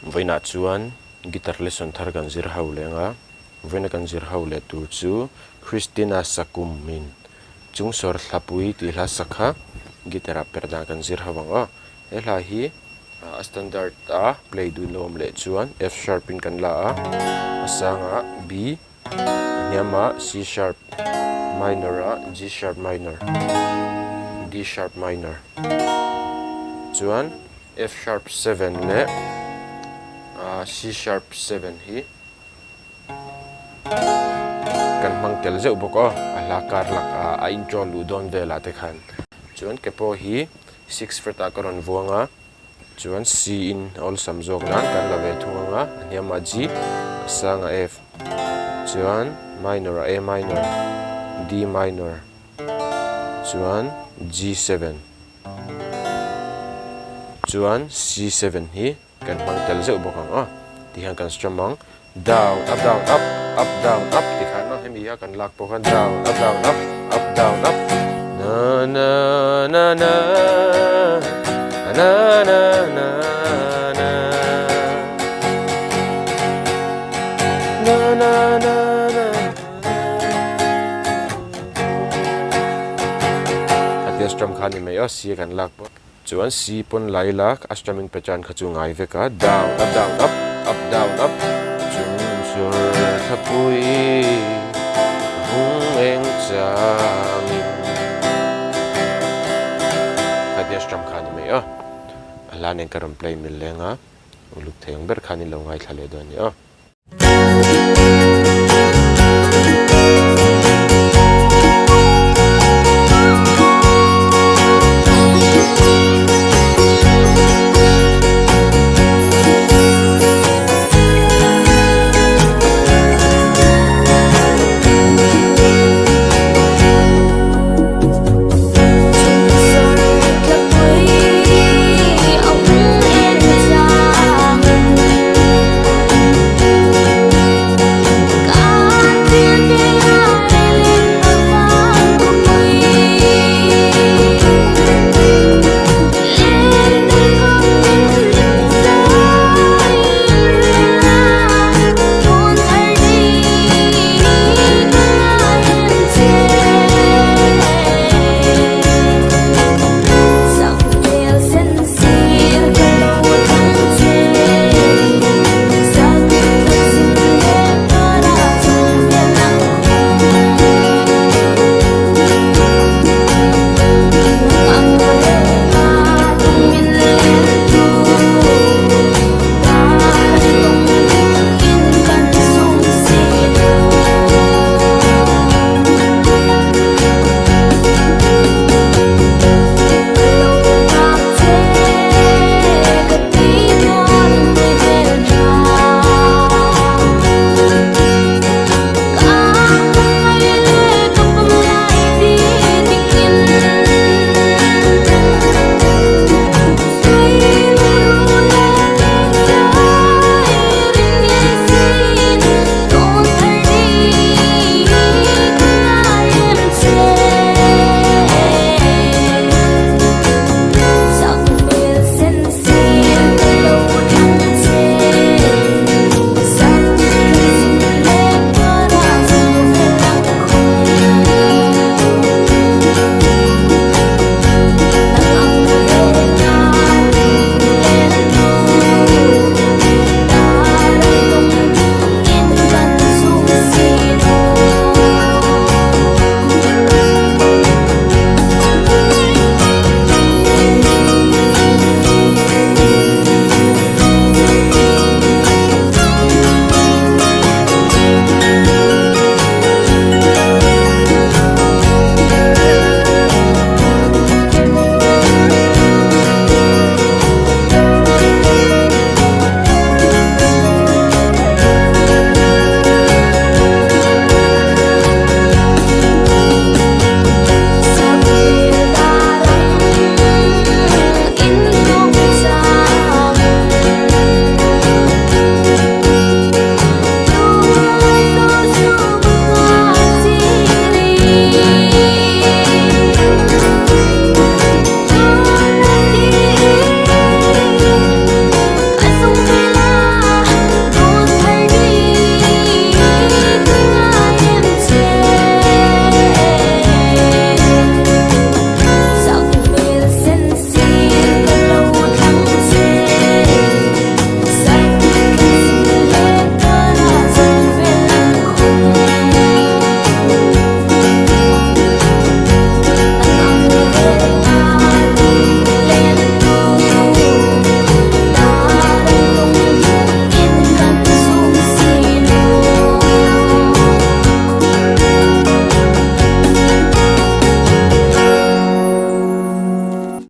Vawiinah chuan guitar lesson thar kan zir ho leh anga, vawiina kan zir ho leh tur chu Christina Sakum-in Chungsawr Thlapui tih hla sak kha guitar ah perh dan kan zir ho ang aw. He hla hi a standard a play dun lo awm leh chuan F sharp in kan la a, a sangah B, a hniamah C sharp minor ah G sharp minor, D sharp minor chuan F sharp 7 leh C sharp 7 hi kan hmang tel zeuh bawk aw a hla kar lak ah a intro luh dawn velah te khan chuan ke pawh hi six fret ah ka rawn vuang a chuan C in awlsam zawk nan kan la ve thung ang a a hniamah G a sangah F chuan minor ah A minor D minor chuan G7 chuan C7 hi. Kan hmang tel zeuh bawk ang a, tihian kan strum ang, down up down up up down up ti khan a, hemi a kan lak pawh khan down up down up up down up na na na na na na na na na na na na Khatia strum khan ni mai a, C a kan lak pawh. Chuan C pawn lai la a strumming pattern kha chu ngai vek a, down up down up up down up chung chur thlapui vung eng changin khatia strum kha a ni mai a, a hla nen ka rawn play mil leng a, uluk thei ang ber khan in lo ngaithla leh dawn a ni aw.